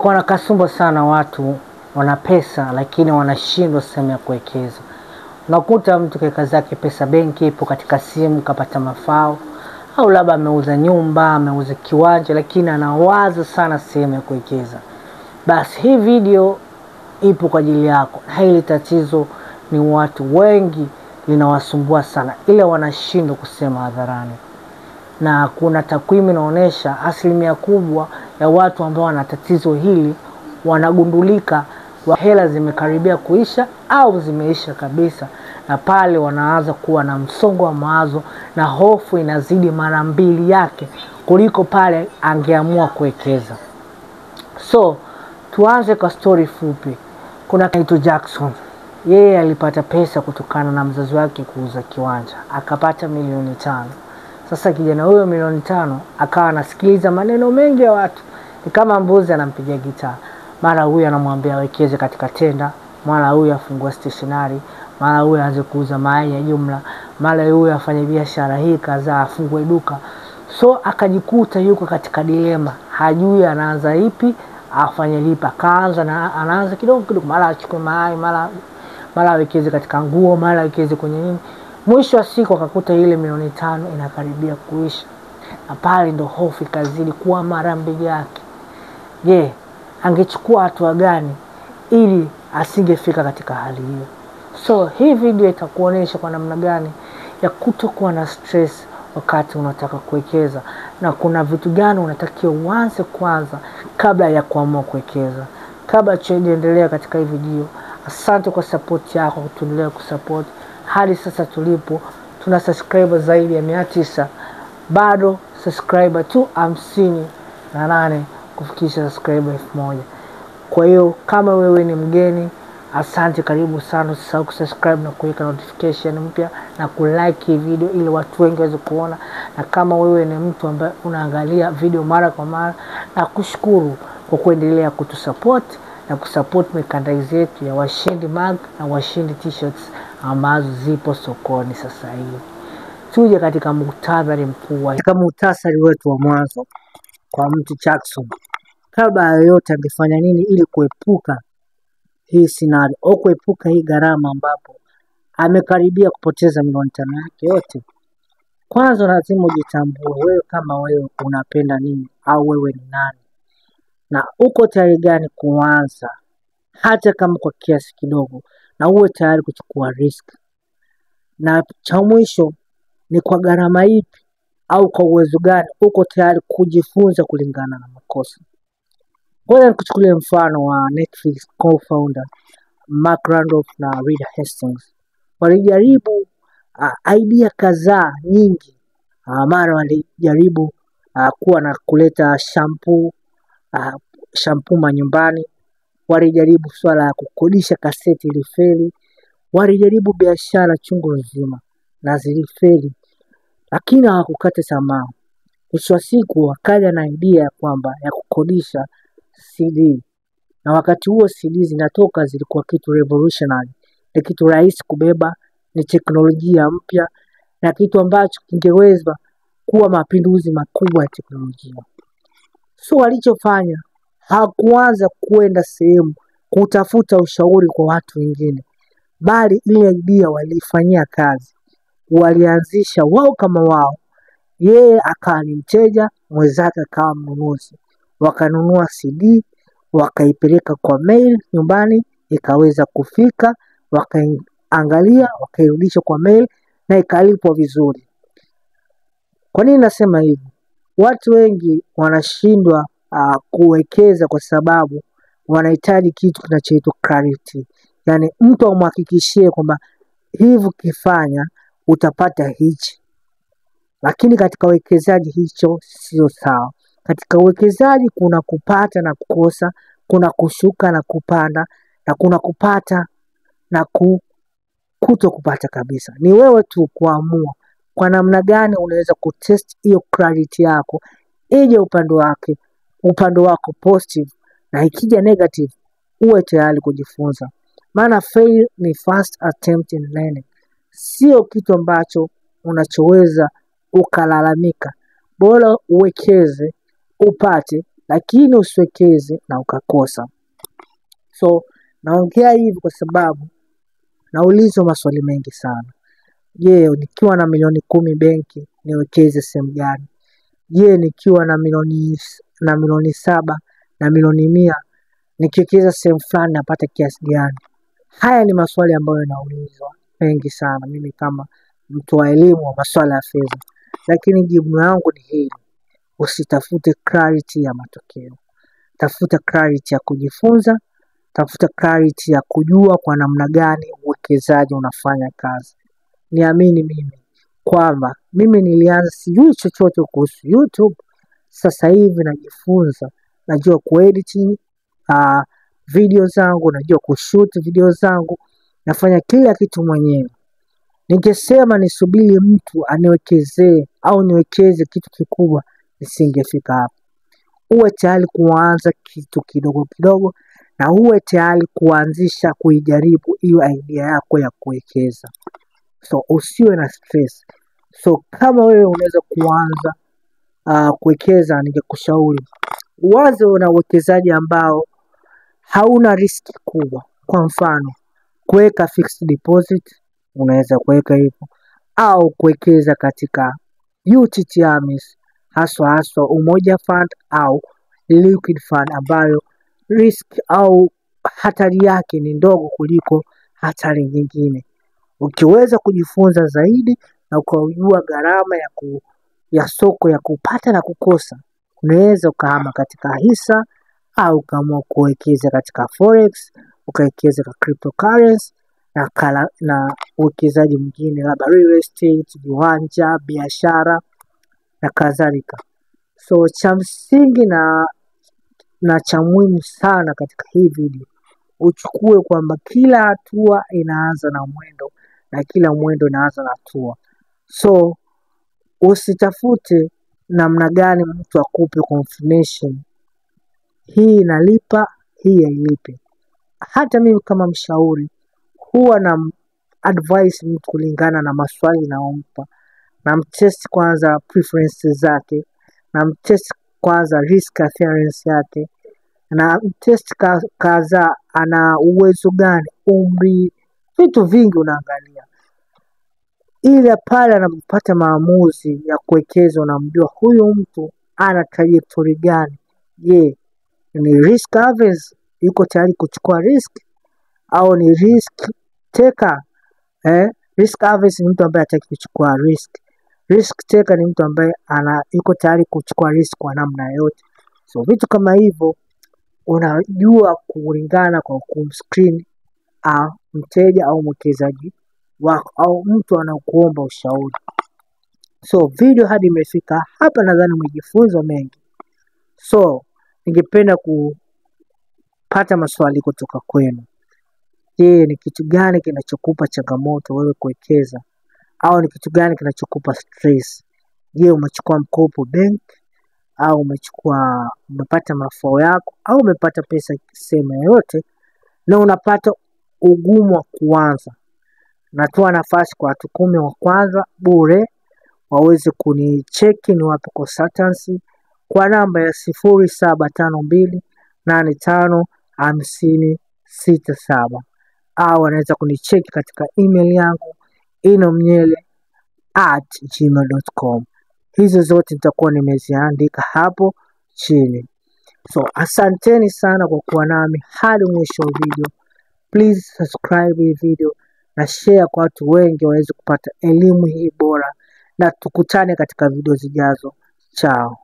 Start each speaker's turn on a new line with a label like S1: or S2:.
S1: Kwa kasumba sana watu wana pesa lakini wanashindwa sehemu ya kuwekeza. Unakuta mtu kaeka zake pesa benki, ipo katika simu, kapata mafao, au labda ameuza nyumba, ameuza kiwanja, lakini anawaza sana sehemu ya kuwekeza. Basi hii video ipo kwa ajili yako. Na hili tatizo ni watu wengi linawasumbua sana, ila wanashindwa kusema hadharani. Na kuna takwimu inaonyesha asilimia kubwa ya watu ambao wana tatizo hili wanagundulika wa hela zimekaribia kuisha au zimeisha kabisa, na pale wanaanza kuwa na msongo wa mawazo na hofu inazidi mara mbili yake kuliko pale angeamua kuwekeza. So tuanze kwa story fupi. Kuna anaitwa Jackson. Yeye alipata pesa kutokana na mzazi wake kuuza kiwanja, akapata milioni 5. Sasa kijana huyo milioni 5 akawa anasikiliza maneno mengi ya watu, ni kama mbuzi anampigia gitaa. Mara huyu anamwambia awekeze katika tenda, mara huyu afungue stationery, mara huyu aanze kuuza mayai ya jumla, mara huyu afanye biashara hii kadhaa, afungue duka. So akajikuta yuko katika dilema, hajui anaanza ipi, afanye lipi. Akaanza na anaanza kidogo kidogo, mara achukue mayai, mara awekeze katika nguo, mara awekeze kwenye nini. Mwisho wa siku akakuta ile milioni 5 inakaribia kuisha, na pale ndo hofu ikazidi kuwa mara mbili yake. Je, angechukua hatua gani ili asingefika katika hali hiyo? So hii video itakuonyesha kwa namna gani ya kutokuwa na stress wakati unataka kuwekeza, na kuna vitu gani unatakiwa uanze kwanza kabla ya kuamua kuwekeza. Kabla tujaendelea katika hii video, asante kwa support yako, kutuendelea kusupport hadi sasa tulipo. Tuna subscriber zaidi ya 900, bado subscriber tu 58 kufikisha subscriber 1000. Kwa hiyo kama wewe ni mgeni, asante, karibu sana. Usisahau kusubscribe na kuweka notification mpya na kulike hii video ili watu wengi waweze kuona. Na kama wewe ni mtu ambaye unaangalia video mara kwa mara, na kushukuru kwa kuendelea kutusupport na kusupport merchandise yetu ya Washindi Mug na Washindi T-shirts ambazo zipo sokoni sasa hivi. Tuje katika muhtasari mkuu, katika muhtasari wetu wa mwanzo kwa mtu Jackson, kabla ya yote angefanya nini ili kuepuka hii scenario au kuepuka hii gharama ambapo amekaribia kupoteza milioni 5 yake yote? Kwanza lazima ujitambue wewe kama wewe unapenda nini au wewe ni nani na uko tayari gani kuanza, hata kama kwa kiasi kidogo, na uwe tayari kuchukua risk. Na cha mwisho ni kwa gharama ipi au kwa uwezo gani uko tayari kujifunza kulingana na makosa. Ngoja nikuchukulie mfano wa Netflix co-founder Mark Randolph na Reed Hastings. Walijaribu idea kadhaa nyingi. Mara walijaribu kuwa na kuleta shampoo manyumbani. Walijaribu swala ya kukodisha kaseti, ilifeli. Walijaribu biashara chungu nzima na zilifeli, lakini hawakukata tamaa. Mwisho wa siku wakaja na idea kwamba ya kukodisha CD, na wakati huo CD zinatoka zilikuwa kitu revolutionary, ni kitu rahisi kubeba, ni teknolojia mpya na kitu ambacho kingeweza kuwa mapinduzi makubwa ya teknolojia. So walichofanya, hawakuanza kwenda sehemu kutafuta ushauri kwa watu wengine, bali ile idea waliifanyia kazi, walianzisha wao kama wao. Yeye akawa ni mteja, mwenzake akawa mnunuzi. Wakanunua CD, wakaipeleka kwa mail nyumbani, ikaweza kufika, wakaangalia, wakairudisha kwa mail na ikalipwa vizuri. Kwa nini nasema hivi? Watu wengi wanashindwa kuwekeza kwa sababu wanahitaji kitu kinachoitwa clarity, yaani mtu amhakikishie kwamba hivi ukifanya utapata hichi, lakini katika uwekezaji hicho sio sawa. Katika uwekezaji kuna kupata na kukosa, kuna kushuka na kupanda, na kuna kupata na kuto kupata kabisa. Ni wewe tu kuamua kwa namna gani unaweza kutest hiyo clarity yako ije upande wako positive, na ikija negative uwe tayari kujifunza, maana fail ni first attempt in learning, sio kitu ambacho unachoweza ukalalamika. Bora uwekeze upate. lakini usiwekeze na ukakosa. So naongea hivi kwa sababu naulizwa maswali mengi sana. Je, nikiwa na milioni 10 benki niwekeze sehemu gani? Je, nikiwa na milioni 7 na milioni 100 nikiwekeza sehemu fulani napata kiasi gani? Haya ni maswali ambayo naulizwa mengi sana mimi kama mtu wa elimu wa masuala ya fedha, lakini jibu langu ni hili: usitafute clarity ya matokeo, tafuta clarity ya kujifunza, tafuta clarity ya kujua kwa namna gani uwekezaji unafanya kazi. Niamini mimi kwamba mimi nilianza sijui chochote kuhusu YouTube, sasa hivi najifunza, najua kuedit video zangu, najua kushoot video zangu, nafanya kila kitu mwenyewe. Ningesema nisubiri mtu aniwekezee au niwekeze kitu kikubwa, nisingefika hapa. Uwe tayari kuanza kitu kidogo kidogo, na uwe tayari kuanzisha kuijaribu hiyo idea yako ya kuwekeza. So usiwe na stress. So kama wewe unaweza kuanza kuwekeza, ningekushauri uanze na uwekezaji ambao hauna riski kubwa. Kwa mfano, kuweka fixed deposit, unaweza kuweka hivyo, au kuwekeza katika UTT AMIS, haswa haswa Umoja Fund au Liquid Fund, ambayo risk au hatari yake ni ndogo kuliko hatari nyingine. Ukiweza kujifunza zaidi na ukajua gharama ya soko ya kupata na kukosa, unaweza ukahama katika hisa au ukaamua kuwekeza katika forex, ukawekeza katika cryptocurrency na uwekezaji mwingine labda real estate, viwanja, biashara na kadhalika. So cha msingi na cha muhimu sana katika hii video, uchukue kwamba kila hatua inaanza na mwendo na kila mwendo inaanza na hatua. So usitafute namna gani mtu akupe confirmation, hii inalipa, hii hailipi. Hata mimi kama mshauri huwa na advice mtu kulingana na maswali naompa, namtest kwanza preferences zake, namtest kwanza risk adherence yake, na mtest kadhaa, ana uwezo gani, umri, vitu vingi unaangalia, ili pale anapopata maamuzi ya kuwekeza unamjua huyu mtu ana trajectory gani. Je, ni risk averse, yuko tayari kuchukua risk au ni risk taker? Risk averse ni mtu ambaye hataki kuchukua risk. Risk taker ni mtu ambaye yuko tayari kuchukua risk kwa namna yoyote. So vitu kama hivyo unajua kulingana kwa kumscreen mteja au mwekezaji wako au mtu anakuomba ushauri. So video hadi imefika hapa, nadhani umejifunza mengi. So ningependa kupata maswali kutoka kwenu. Je, ni kitu gani kinachokupa changamoto wewe kuwekeza, au ni kitu gani kinachokupa stress? Je, umechukua mkopo bank au umepata mafao yako au umepata pesa sehemu yoyote na unapata ugumu wa kuanza? Natoa nafasi kwa watu 10 wa kwanza bure waweze kunicheki niwape consultancy kwa namba ya 0752 85 50 67, au wanaweza kunicheki katika email yangu inomnyele@gmail.com. Hizo zote nitakuwa nimeziandika hapo chini. So asanteni sana kwa kuwa nami hadi mwisho wa video. Please subscribe hii video na share kwa watu wengi waweze kupata elimu hii bora, na tukutane katika video zijazo. Chao.